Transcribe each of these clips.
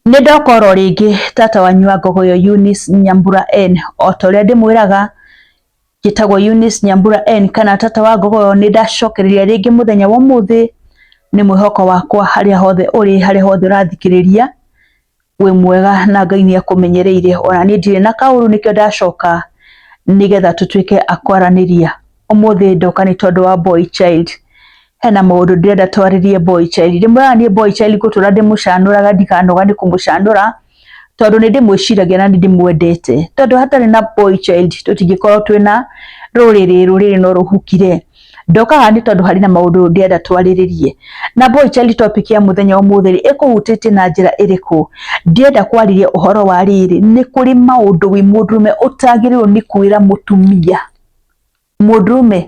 Nĩ ndoka oro rĩngĩ tata wanyu wa Ngogoyo Eunice Nyambura N. O ta ũrĩa ndĩmwĩraga njĩtagwo Eunice Nyambura N kana tata wa Ngogoyo, nĩ ndacokereria rĩngĩ mũthenya wa ũmũthĩ. Nĩ mwĩhoko wakwa harĩa hothe ũrĩ, harĩa hothe ũrathikĩrĩria, wĩ mwega na Ngai nĩ akũmenyereire. Ona niĩ ndirĩ na kaũru, nĩkĩo ndacoka nĩgetha tũtuĩke a kwaranĩria. Ũmũthĩ ndoka nĩ tondũ wa boy child. Hena maũndũ ndĩrenda twarĩrie boy child. Ndĩmwĩraga niĩ boy child ngũtũra ndĩmũcanũraga, ndikanoga nĩ kũmũcanũra, tondũ nĩ ndĩmwĩciragia na nĩ ndĩmwendete. Tondũ hatarĩ na boy child tũtingĩkorwo twĩna rũrĩrĩ, rũrĩrĩ no rũhukire. Ndokaga nĩ tondũ harĩ na maũndũ ndĩrenda twarĩrĩrie. Na boy child, topic ya mũthenya wa ũmũthĩ rĩ, ĩkũhutĩtie na njĩra ĩrĩkũ? Ndĩrenda kwarĩria ũhoro wa rĩrĩ, nĩ kũrĩ maũndũ wĩ mũndũrũme ũtagĩrĩirwo nĩ kwĩra mũtumia. Mũndũrũme,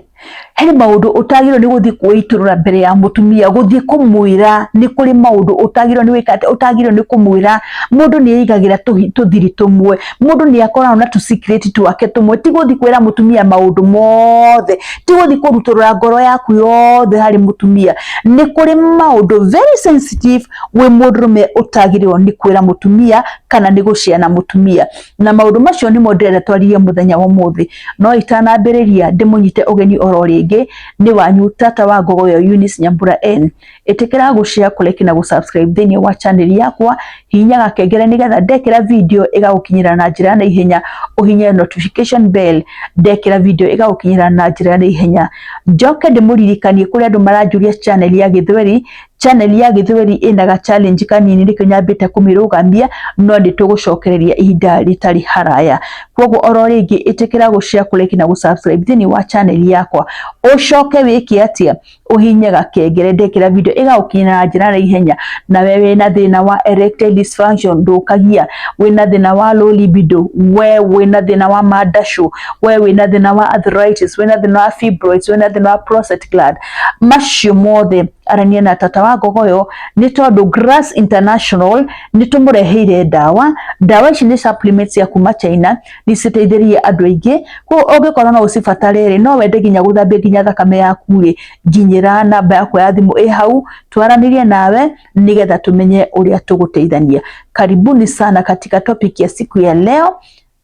he maũndũ ũtagĩrĩirwo nĩ gũthiĩ kwĩitũrũra mbere ya mũtumia, gũthiĩ kũmwĩra. Nĩ kũrĩ maũndũ ũtagĩrĩirwo nĩ gwĩka atĩa, ũtagĩrĩirwo nĩ kũmwĩra. Mũndũ nĩ eigagĩra tũthiri tũmwe, mũndũ nĩ akoragwo na tũ secret twake tũmwe. Ti gũthiĩ kwĩra mũtumia maũndũ mothe, ti gũthiĩ kũrutũrũra ngoro yaku yothe harĩ mũtumia. Nĩ kũrĩ maũndũ very sensitive wĩ mũndũrũme ũtagĩrĩirwo nĩ kwĩra mũtumia kana nĩ gũshare na mũtumia, na maũndũ macio nĩmo ndĩrenda twarĩrie mũthenya wa ũmũthĩ. No itanambĩrĩria, ndĩmũnyite ũgeni oro rĩngĩ. Nĩ wanyu tata wa Ngogoyo Eunice Nyambura N. Ĩtĩkĩra gũshare, kũlike na gũsubscribe thĩinĩ wa channel yakwa. Hihinya gakengere nĩgetha ndekĩra video ĩgagũkinyĩra na njĩra ya naihenya. Ũhinye notification bell, ndekĩra video ĩgagũkinyĩra na njĩra ya naihenya. Njoke ndĩmũririkanie, kũrĩ andũ maranjũria channel ya Gĩthweri. Channel ya Gĩthweri ĩna ga challenge kanini, nĩkĩo nyambĩte kũmĩrũgamia, no nĩ tũgũcokereria ihinda rĩtarĩ haraya. Koguo oro rĩngĩ, ĩtĩkĩra gũshare, kũlike na gũsubscribe thĩinĩ wa channel yakwa. Ũcoke wĩke atĩa? Ũhinye gakengere, ndekĩra video ĩgagũkinyĩra na njĩra ya naihenya. Na we wĩna thĩna wa erectile dysfunction, ndũkagia. Wĩna thĩna wa low libido, we wĩna thĩna wa mandacũ, we wĩna thĩna wa arthritis, wĩna thĩna wa fibroids, wĩna thĩna wa prostate gland, macio mothe arania na tata wa Ngogoyo, nĩ tondũ Grass International nĩ tũmũreheire ndawa. Ndawa ici nĩ supplements cia kuma China, nĩ citeithĩrĩirie andũ aingĩ. Koguo ũngĩkorwo no ũcibatare rĩ, no wende nginya gũthambia nginya thakame yaku rĩ, nginyĩra, namba yakwa ya thimũ ĩ hau, twaranĩrie nawe nĩgetha tũmenye ũrĩa tũgũteithania. Karibuni sana katika topic ya siku ya leo.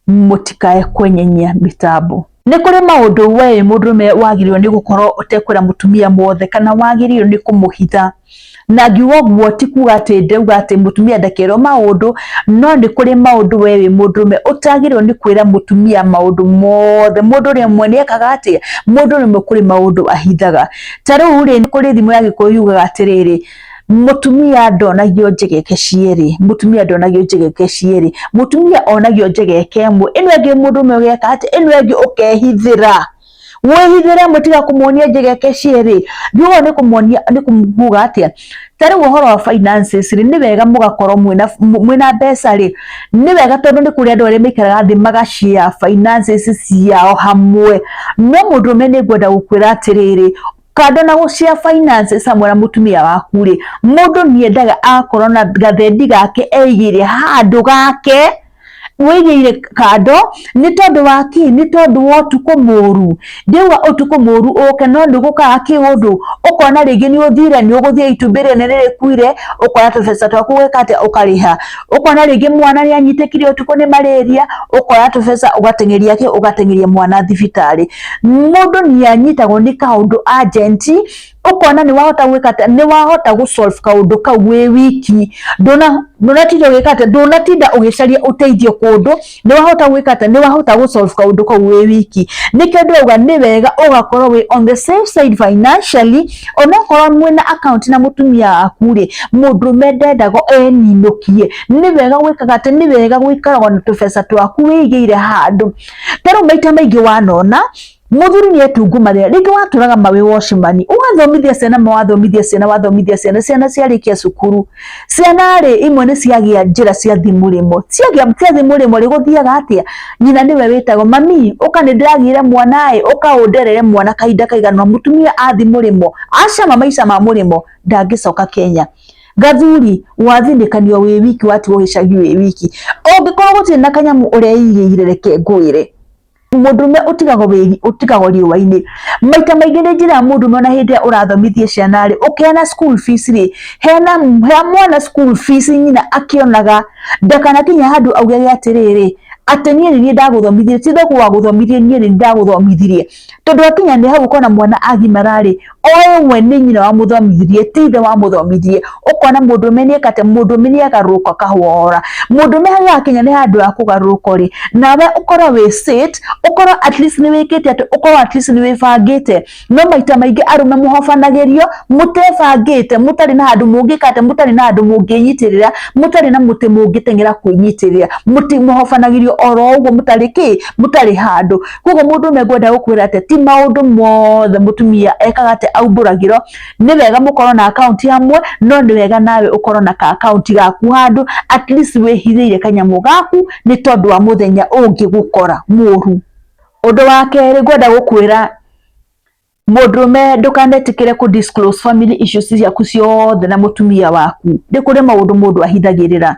Mũtikae kwenyenyia mitambo. Nĩ kũrĩ maũndũ we mũndũrũme wagĩrĩirwo nĩ gũkorwo ũtekwĩra mũtumia mothe, kana wagĩrĩirwo nĩ kũmũhitha. Na ngiuga ũguo ti kuga atĩ ndauga atĩ mũtumia ndakerwo maũndũ, no nĩ kũrĩ maũndũ we wĩ mũndũrũme ũtagĩrĩirwo nĩ kwĩra mũtumia maũndũ mothe. Mũndũ rĩmwe nĩ ekaga atĩa? Mũndũ rĩmwe kũrĩ maũndũ ahithaga. Ta rĩu rĩ, nĩ kũrĩ thimo ya Gĩkũyũ yugaga atĩrĩrĩ, mũtumia ndonagio njegeke cierĩ. Mũtumia ndonagio njegeke cierĩ, mũtumia onagio njegeke ĩmwe. Ĩno ĩngĩ mũndũrũme ũgeka atĩ? Ĩno ĩngĩ ũkehithĩra, wĩhithĩre, mũtiga kũmuonia njegeke cierĩ. Ngiuga nĩ kũmuonia, nĩ kuga atĩa? Ta rĩu ũhoro wa finances rĩ, nĩ wega mũgakorwo mwĩna mbeca rĩ, nĩ wega, tondũ nĩ kũrĩ andũ arĩa maikaraga thĩ magashare finances ciao hamwe. No mũndũrũme, nĩ ngwenda gũkwĩra atĩrĩrĩ, kando na gũshare finances hamwe na mũtumia waku rĩ, mũndũ nĩendaga agakorwo na gathendi gake eigĩire handũ gake, wĩigĩire kando. Nĩ tondũ wa kĩ? Nĩ tondũ wa ũtukũ mũru. Ndiauga ũtukũ mũru ũke, no nĩ gũkaga kĩũndũ ũkona rĩngĩ nĩ ũthire, nĩ ũgũthiĩ itumbĩ rĩnene rĩkuire, ũkona tũbeca twaku ũgeka atĩa? Ũkarĩha. Ũkona rĩngĩ mwana nĩ anyitĩkire ũtukũ nĩ malaria, ũkoya tũbeca ũgateng'eria kĩ? Ũgateng'eria mwana thibitarĩ. Mũndũ nĩ anyitagwo nĩ kaũndũ urgent, ũkona nĩ wahota gwĩka atĩa? Nĩ wahota gũ solve kaũndũ kau wĩ wiki, ndũnatinda ũgĩka atĩa? Ndũnatinda ũgĩcaria ũteithio kũndũ. Nĩ wahota gwĩka atĩa? Nĩ wahota gũ solve kaũndũ kau wĩ wiki. Nĩkĩo ndĩrauga nĩ wega ũgakorwo wĩ on the safe side financially, onokorwo mwĩna account na mũtumia waku rĩ. Mũndũrũme ndendagwo eninũkie. Nĩ wega gwĩkaga atĩ, nĩ wega gũikaragwo na tũbeca twaku wĩigĩire handũ. Ta rĩu maita maingĩ wanona muthuri nĩ etungumanĩra, rĩngĩ watũraga mawĩ watchman, ũgathomithia ciana, mawathomithia ciana, wathomithia ciana, ciana ciarĩkia cukuru, ciana rĩ imwe nĩ ciagĩa njĩra ciathiĩ mũrĩmo. Ciagĩa ciathiĩ mũrĩmo rĩ, gũthiaga atĩa? Nyina nĩwe wĩtagwo, "Mami, ũka, nĩ ndĩragĩire mwana ĩ, ũka ũnderere mwana kahinda kaigana." Mũtumia athi mũrĩmo, acama maica ma mũrĩmo, ndangĩcoka Kenya. Gathuri, wathinĩkanio wĩ wiki, watigwo gĩcagi wĩ wiki, ũngĩkorwo gũtirĩ na kanyamũ ũreigĩire, reke ngwĩre. Mũndũrũme ũtigagwo wĩ ũtigagwo riũa-inĩ. Maita maingĩ nĩ njĩraga mũndũrũme ona hĩndĩ ĩrĩa ũrathomithia ciana rĩ, ũkĩheana school fees rĩ, heana he mwana school fees nyina akĩonaga, ndakanakinye handũ augage atĩrĩrĩ, atĩ niĩ nĩ niĩ ndagũthomithirie, ti thoguo wagũthomithirie niĩ nĩ niĩ ndagũthomithirie. Tondũ akinya nĩ hau ũkona mwana agimara rĩ, oĩ we nĩ nyina wamũthomithirie ti ithe wamũthomithirie. Ũkona mũndũrũme nĩ eka atĩa, mũndũrũme nĩ agarũrũka kahora. Mũndũrũme hagakinya nĩ handũ ha kũgarũrũka rĩ, nawe ũkorwo wĩ set, ũkorwo at least nĩ wĩkĩte atĩ, ũkorwo at least nĩ wĩbangĩte. No maita maingĩ arũme mũhobanagĩrio mũtebangĩte, mũtarĩ na handũ mũngĩka atĩa, mũtarĩ na handũ mũngĩnyitĩrĩra, mũtarĩ na mũtĩ mũngĩteng'era kwĩnyitĩrĩra, mũhobanagĩrio oro ũguo mũtarĩ kĩ, mũtarĩ handũ. Koguo mũndũrũme ngwenda gũkwĩra atĩ ti maũndũ mothe mũtumia ekaga atĩ aumbũragĩrwo, nĩ wega mũkorwo na akaunti hamwe, no nĩ wega nawe ũkorwo na ka akaunti gaku handũ at least wĩhithĩire kanyamũ gaku nĩ tondũ wa mũthenya ũngĩgũkora mũru. Ũndũ wa kerĩ ngwenda gũkwĩra mũndũrũme ndũkanetĩkĩre kũ disclose family issues ciaku ciothe na mũtumia waku. Nĩ kũrĩ maũndũ mũndũ ahithagĩrĩra.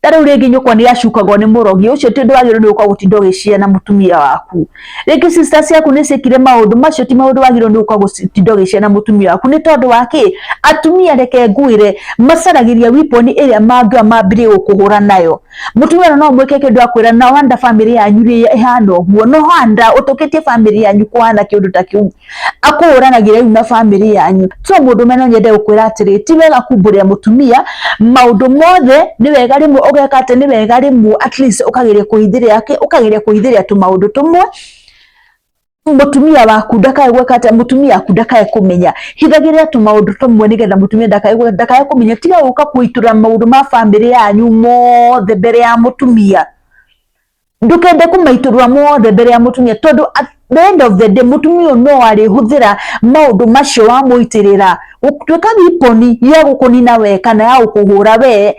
Ta rĩu rĩngĩ nyũkwa nĩ acukagwo nĩ mũrogi, ũcio ti ũndũ wagĩrĩirwo nĩ gũka gũtinda ũgĩshare na mũtumia waku. Rĩngĩ sister ciaku nĩ ciĩkire maũndũ, macio ti maũndũ wagĩrĩirwo nĩ gũka gũtinda ũgĩshare na mũtumia waku. Nĩ tondũ wa kĩ? Atumia reke ngwĩre, macaragĩria weapon ĩrĩa mangĩoya mambĩrĩrie gũkũhũra nayo. Mũtumia no mwĩke kĩndũ akwĩra no wonder family yanyu rĩ ĩhana ũguo, no wonder ũtũkĩtie family yanyu kũhana kĩũndũ ta kĩu. Akũhũranagĩra rĩu na family yanyu. So mũndũrũme no nyende gũkwĩra atĩrĩ, ti wega kumbũrĩra mũtumia maũndũ mothe, nĩ wega rĩmwe ũgeka atĩ, nĩ wega rĩmwe at least ũkageria kũhithĩrĩra kĩ, ũkageria kũhithĩrĩra tũmaũndũ tũmwe mũtumia waku ndakae gwĩka atĩa, mũtumia waku ndakae kũmenya. Hithagĩrĩra tũmaũndũ tũmwe nĩgetha mũtumia ndakae kũmenya. Tiga gũka kũitũrũra maũndũ ma family yanyu mothe mbere ya mũtumia. Ndũkende kũmaitũrũra mothe mbere ya mũtumia tondũ at the end of the day mũtumia ũyũ no arĩhũthĩra maũndũ macio wamũitĩrĩra gũtuĩka weapon ya gũkũnina we kana ya gũkũhũra we,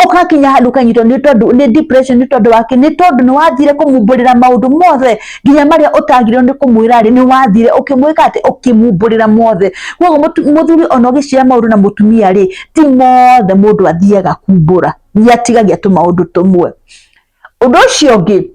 ũgakinya handũ ũkanyitwo nĩ tondũ nĩ depression, nĩ tondũ wake, nĩ tondũ nĩ wathire kũmumbũrĩra maũndũ mothe nginya marĩa ũtagĩrĩirwo nĩ kũmwĩra rĩ, nĩ wathire ũkĩmwĩka atĩ, ũkĩmumbũrĩra mothe. Koguo mũthuri ona ũgĩshare maũndũ na mũtumia rĩ, ti mothe mũndũ athiaga kumbũra, nĩ atigagia tũmaũndũ tũmwe. Ũndũ ũcio ũngĩ,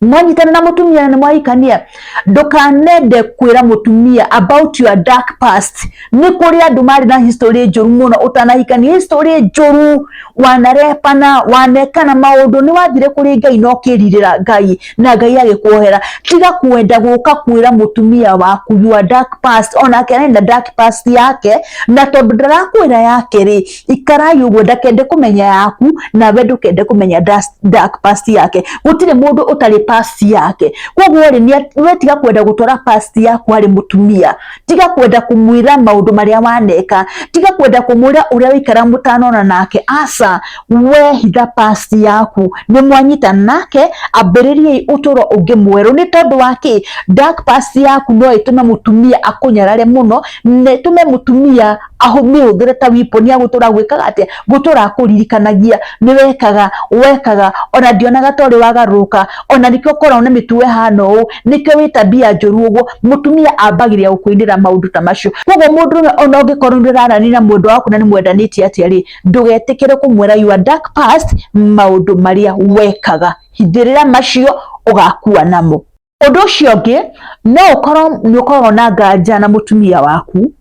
mwanyitana na mũtumia na nĩ mwahikania, ndũkanende kwĩra mũtumia about your dark past. Nĩ kũrĩ andũ marĩ na history njũru mũno ũtanahikania, history njũru, wanarepana, wanekana maũndũ, nĩ wathire kũrĩ Ngai na ũkĩrirĩra Ngai na Ngai agĩkuohera. Tiga kwenda gũka kwĩra mũtumia waku your dark past, onake arĩ na dark past yake, na tondũ ndarakwĩra yake rĩ, ikarai ũguo, ndakende kũmenya yaku nawe ndũkende kũmenya dark past yake. Gũtirĩ mũndũ ũtarĩ past yake. Koguo rĩ, we tiga kwenda gũtwara past yaku harĩ mũtumia, tiga kwenda kũmwĩra maũndũ marĩa waneka, tiga kwenda kũmwĩra ũrĩa waikara mũtanona nake. Aca, we hitha past yaku, nĩ mwanyitana nake, ambĩrĩriai ũtũro ũngĩ mwerũ. Nĩ tondũ wa kĩ? Dark past yaku no ĩtũme mũtumia akũnyarare mũno, na ĩtũme mũtumia amĩhũthĩre ta weapon ya gũtũra gwĩkaga atĩa, gũtũra akũririkanagia nĩ wekaga wekaga, ona ndionaga ta ũrĩ wagarũrũka, ona nĩkĩo ũkoragwo na mĩtugo ĩhana ũũ, nĩkĩo wĩ tabia njũru ũguo. Mũtumia ambagĩrĩria gũkũinĩra maũndũ ta macio. Koguo mũndũrũme ona ũngĩkorwo nĩ ũraranĩria na mwendwa waku na nĩ mwendanĩte atĩa rĩ, ndũgetĩkĩre kũmwĩra your dark past, maũndũ marĩa wekaga, hithĩrĩra macio ũgakua namo. Ũndũ ũcio ũngĩ, no ũkorwo nĩ ũkoragwo na nganja na mũtumia waku,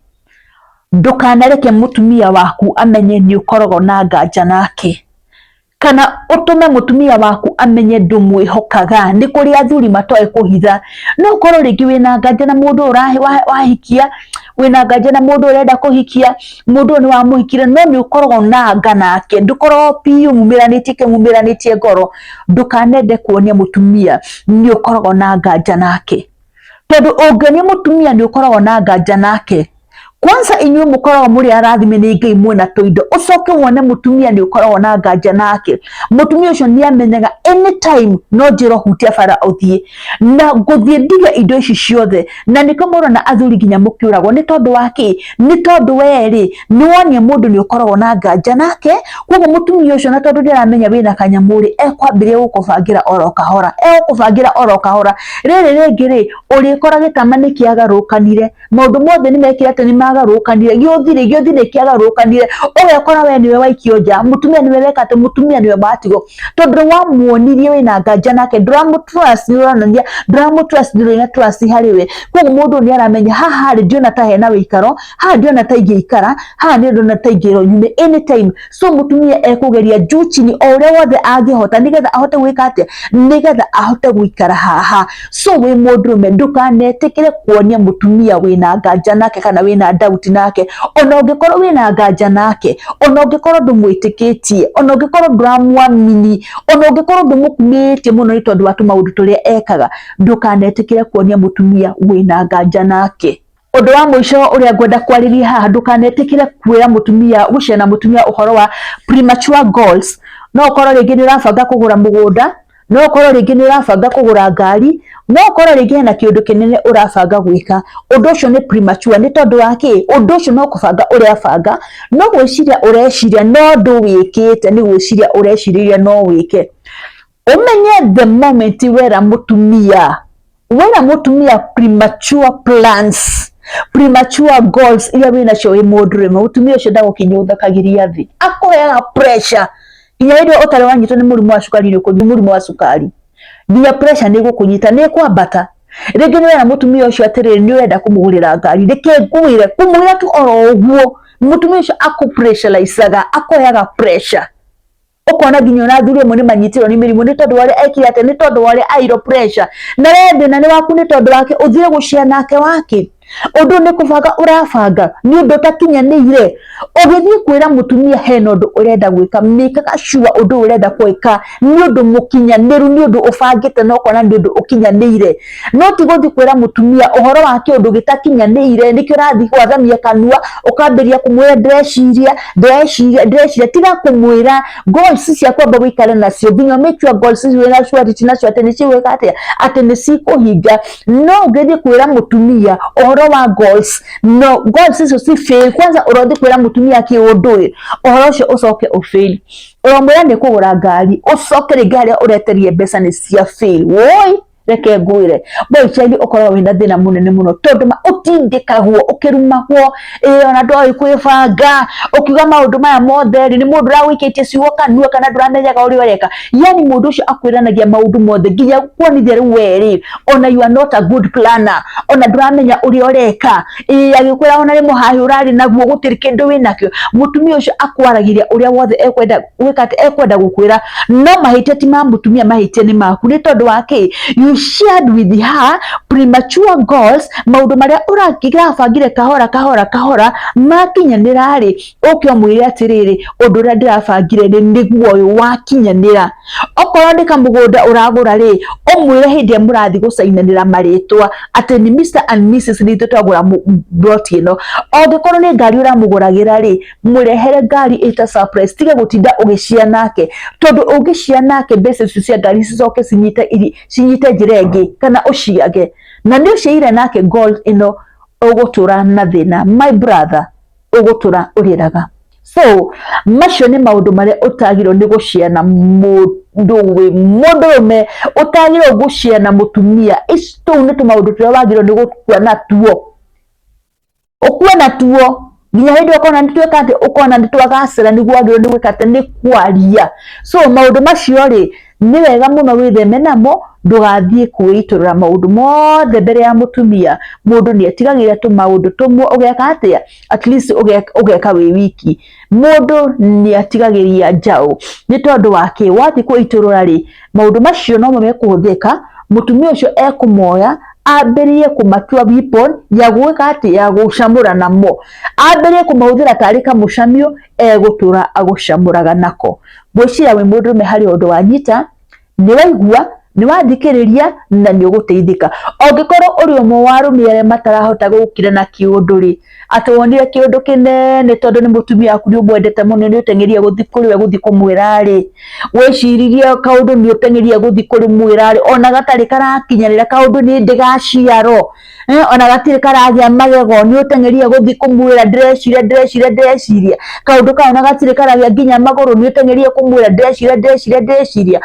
ndũkanareke mũtumia waku amenye nĩ ũkoragwo na nganja nake, kana ũtũme mũtumia waku amenye ndũmwĩhokaga. Nĩ kũrĩ athuri matoĩ kũhitha. No ũkorwo rĩngĩ wĩna nganja na mũndũ wahikia, wĩna nganja na mũndũ ũrenda kũhikia, mũndũ ũyũ nĩ wamũhikire no nĩ ũkoragwo na nga nake, ndũkoragwo biũ mumĩranĩtie kĩmumĩranĩtie ngoro. Ndũkanende kuonia mũtumia nĩ ũkoragwo na nganja nake, tondũ ũngĩonia mũtumia nĩ ũkoragwo na nganja nake, kwanza inyuĩ mũkoragwo mũrĩ arathime nĩ Ngai mwĩna tũindo, ũcoke wone mũtumia nĩ ũkoragwo na nganja nake, mũtumia ũcio nĩ amenyaga anytime no njĩra ũhutie bara ũthiĩ na ngũthiĩ ndige indo ici ciothe. Na nĩkĩo mũrona athuri nginya mũkĩũragwo. Nĩ tondũ wa kĩ? Nĩ tondũ we rĩ, nĩ wonia mũndũ nĩ ũkoragwo na nganja nake. Koguo mũtumia ũcio na tondũ ndĩramenya wĩna kanyamũ rĩ, ekwambĩrĩria gũkũbangĩra oro kahora, egũkũbangĩra oro kahora. Rĩrĩ rĩngĩ rĩ, ũrĩkora gĩtama nĩ kĩagarũrũkanire, maũndũ mothe nĩ mekire atĩ nĩ magarũrũkanire, gĩũthirĩ gĩũthi nĩ kĩagarũrũkanire, ũgekora we nĩwe waikio nja, mũtumia nĩwe weka atĩ, mũtumia nĩwe watigwo, tondũ wamuonirie wĩna nganja nake, ndũramũ trust, nĩ ũronania ndũramũ trust, ndũrĩ na trust harĩ we. Koguo mũndũ nĩ aramenya haha rĩ ndiona ta hena wĩikaro, haha ndiona ta ingĩikara, haha nĩ ndona ta ingĩrwo nyume anytime. So mũtumia ekũgeria juu chini o ũrĩa wothe angĩhota nĩgetha ahote gwĩka atĩa, nĩgetha ahote gũikara haha. So wĩ mũndũrũme ndũkanetĩkĩre kuonia mũtumia wĩna nganja nake kana wĩna doubt nake, ona ũngĩkorwo wĩna nganja nake, ona ũngĩkorwo ndũmwĩtĩkĩtie, ona ũngĩkorwo ndũramwamini, ona ũngĩkorwo ndũmũkumĩtie mũno nĩ tondũ wa tũmaũndũ tũrĩa ekaga, ndũkanetĩkĩre kuonia mũtumia wĩna nganja nake. Ũndũ wa mũico ũrĩa ngwenda kwarĩria haha, ndũkanetĩkĩre kwĩra mũtumia, gũcena mũtumia ũhoro wa premature goals. No ũkorwo rĩngĩ nĩ ũrabanga kũgũra mũgũnda, no ũkorwo rĩngĩ nĩ ũrabanga kũgũra ngari, no ũkorwo rĩngĩ hena kĩũndũ kĩnene ũrabanga gwĩka. Ũndũ ũcio nĩ premature nĩ tondũ wa kĩ? Ũndũ ũcio no kũbanga ũrabanga, no gwĩciria ũreciria, no ndũwĩkĩte, nĩ gwĩciria ũrecirĩria no wĩke. Ũmenye the moment wera mũtumia, wera mũtumia premature plans, premature goals iria wĩnacio wĩ mũndũrũme, mũtumia ũcio ndagũkinyũthakagiria thĩ, akũheaga pressure nginya hĩndĩ ĩyo ũtarĩ wanyitwo nĩ mũrimũ wa cukari, nĩ ũkũnyitwo mũrimũ wa cukari, nginya pressure nĩ ĩgũkũnyita, nĩ ĩkwambata. Rĩngĩ nĩ wera mũtumia ũcio atĩrĩrĩ, nĩ ũrenda kũmũgũrĩra ngari, reke ngwĩre, kũmwĩra tu oro ũguo, mũtumia ũcio akũpressurizaga, akũheaga pressure, ũkona nginya ona athuri amwe nĩ manyitirwo nĩ mĩrimũ nĩ tondũ wa ũrĩa ekire atĩa, nĩ tondũ wa ũrĩa airwo pressure. Na we thĩna nĩ waku nĩ tondũ wake ũthire gũcea nake wake, ũndũ nĩ kũbanga ũrabanga, nĩ ũndũ ũtakinyanĩire. Ũgĩthiĩ kwĩra mũtumia hena ũndũ ũrenda gwĩka, mĩkaga sure ũndũ ũrenda gwĩka nĩ ũndũ mũkinyanĩru, nĩ ũndũ ũbangĩte na ũkona nĩ ũndũ ũkinyanĩire. No ti gũthiĩ kwĩra mũtumia ũhoro wa kĩũndũ gĩtakinyanĩire, nĩkĩo ũrathiĩ gwathamia kanua ũkambĩrĩria kũmwĩra ndĩreciria, ndĩreciria, ndĩreciria. Tiga kũmwĩra goals ciaku, amba ũikare nacio nginya make sure goals wĩna surety nacio atĩ nĩ cigwĩka atĩa, atĩ nĩ cikũhinga. No ũngĩthiĩ kwĩra mũtumia ũhoro wa goals, no goals icio ci fail, kwanza ũrothiĩ kwĩra mũtumia kĩũndũ ĩ, ũhoro ũcio ũcoke ũ fail. Ũramwĩra nĩ kũgũra ngari, ũcoke rĩngĩ harĩa ũreterie mbeca nĩ cia fail. Woi, reke ngwĩre, boy child ũkoragwo wĩna thĩna mũnene mũno, tondũ ma ũtindĩkagwo ũkĩrumagwo, ĩ ona ndoĩ kwĩbanga, ũkiuga maũndũ maya mothe rĩ, nĩ mũndũ ũragũikĩtie ciugo kanua kana ndũramenyaga ũrĩa ũreka. Yani mũndũ ũcio akwĩranagia maũndũ mothe nginya kuonithia rĩu we rĩ, ona you are not a good planner, ona ndũramenya ũrĩa ũreka. Ĩ agĩkwĩra ona rĩ mũhahĩ ũrarĩ naguo gũtirĩ kĩndũ wĩnakĩo. Mũtumia ũcio akwaragĩria ũrĩa wothe ekwenda gwĩka atĩ, ekwenda gũkwĩra, no mahĩtia ti ma mũtumia, mahĩtia nĩ maku. Nĩ tondũ wa kĩ? You shared with her premature goals, maũndũ marĩa ũrabangire kahora kahora kahora makinyanĩra rĩ, ũke ũmwĩre atĩrĩrĩ, ũndũ ũrĩa ndĩrabangire rĩ nĩguo ũyũ wakinyanĩra. Okorwo nĩ kamũgũnda ũragũra rĩ, ũmwĩre hĩndĩ ĩrĩa mũrathiĩ gũcainanĩra marĩtwa atĩ nĩ Mr and Mrs nĩ ithuĩ twagũra plot ĩno. Angĩkorwo nĩ ngari ũramũgũragĩra rĩ, mũrehere ngari ĩta surprise, tiga gũtinda ũgĩcia nake, tondũ ũngĩcia nake mbeca icio cia ngari cicoke cinyite cinyite njĩra ĩngĩ kana ũciage, na nĩ ũciaire nake goal ĩno, ũgũtũra na thĩna, my brother, ũgũtũra ũrĩraga. So macio nĩ maũndũ marĩa ũtagĩrĩirwo nĩ gũshare na mũndũ wĩ mũndũrũme, ũtagĩrĩirwo gũshare na mũtumia. Ici tũu nĩ tũmaũndũ tũrĩa wagĩrĩirwo nĩ gũkua natuo, ũkue natuo nginya hĩndĩ ĩyo ũkona nĩ tweka atĩ, ũkona nĩ twagacĩra, nĩguo wagĩrĩirwo nĩ gwĩka atĩ, nĩ kwaria. So maũndũ macio rĩ, nĩ wega mũno wĩtheme namo, ndũgathiĩ kwĩitũrũra maũndũ mothe mbere ya mũtumia. Mũndũ nĩ etigagĩra tũmaũndũ tũmwe ũgeka atĩa, at least ũgeka wĩ wiki. Mũndũ nĩ atigagĩria njaũ, nĩ tondũ wa kĩ? Wathiĩ kwĩitũrũra rĩ, maũndũ macio nomo mekũhũthĩka, mũtumia ũcio ekũmoya ambĩrĩrie kũmatua weapon ya gwĩka atĩ, ya gũcamũra namo, ambĩrĩrie kũmahũthĩra tarĩ kamũcamio egũtũra agũcamũraga nako. Ngwĩciria wĩ mũndũrũme harĩ ũndũ wanyita, nĩ waigua, nĩ wathikĩrĩria na nĩ ũgũteithĩka. Ũngĩkorwo ũrĩ ũmwe wa arũme arĩa matarahota gũkira na kĩũndũ rĩ, atĩ wonire kĩũndũ kĩnene tondũ nĩ mũtumia waku nĩ ũmwendete mũno, nĩ ũteng'erire gũthiĩ kũrĩ we gũthiĩ kũmwĩra rĩ, wĩciririe kaũndũ nĩ ũteng'erire gũthiĩ kũrĩ mwĩra rĩ, ona gatarĩ karakinyanĩra, kaũndũ nĩ ndĩgaciarwo, ona gatirĩ karagĩa magego, nĩ ũteng'erire gũthiĩ kũmwĩra ndĩreciria, ndĩreciria, ndĩreciria, kaũndũ kau ona gatirĩ karagĩa nginya magũrũ, nĩ ũteng'erire kũmwĩra ndĩreciria, ndĩreciria, ndĩreciria.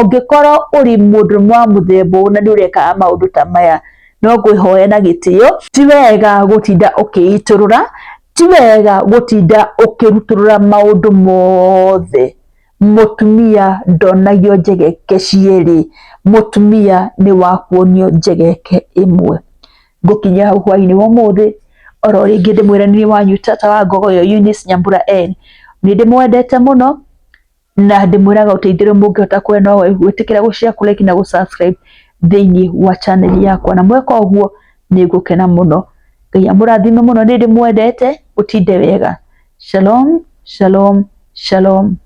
Ũngĩkorwo ũrĩ mũndũ wa mũthemba ũyũ na nĩ ũrekaga maũndũ ta maya, No ngwĩhoya na gĩtĩo, ti wega gũtinda ũkĩitũrũra, ti wega gũtinda ũkĩrutũrũra maũndũ mothe. Mũtumia ndonagio njegeke cierĩ, mũtumia nĩ wa kuonio njegeke ĩmwe. Ngũkinyia hau hwainĩ wa ũmũthĩ, oro rĩngĩ ndĩmwĩre nĩ wanyu tata wa Ngogoyo Eunice Nyambura N. Nĩ ndĩmwendete mũno na ndĩmwĩraga ũteithio ũrĩa mũngĩhota kuoya no gwĩtĩkĩra gũ share, kũ like na gũ subscribe thĩinĩ wa channel yakwa, na mweka ũguo nĩ ngũkena mũno. Ngai amũrathime mũno, nĩ ndĩmwendete, mũtinde wega. Shalom, shalom, shalom.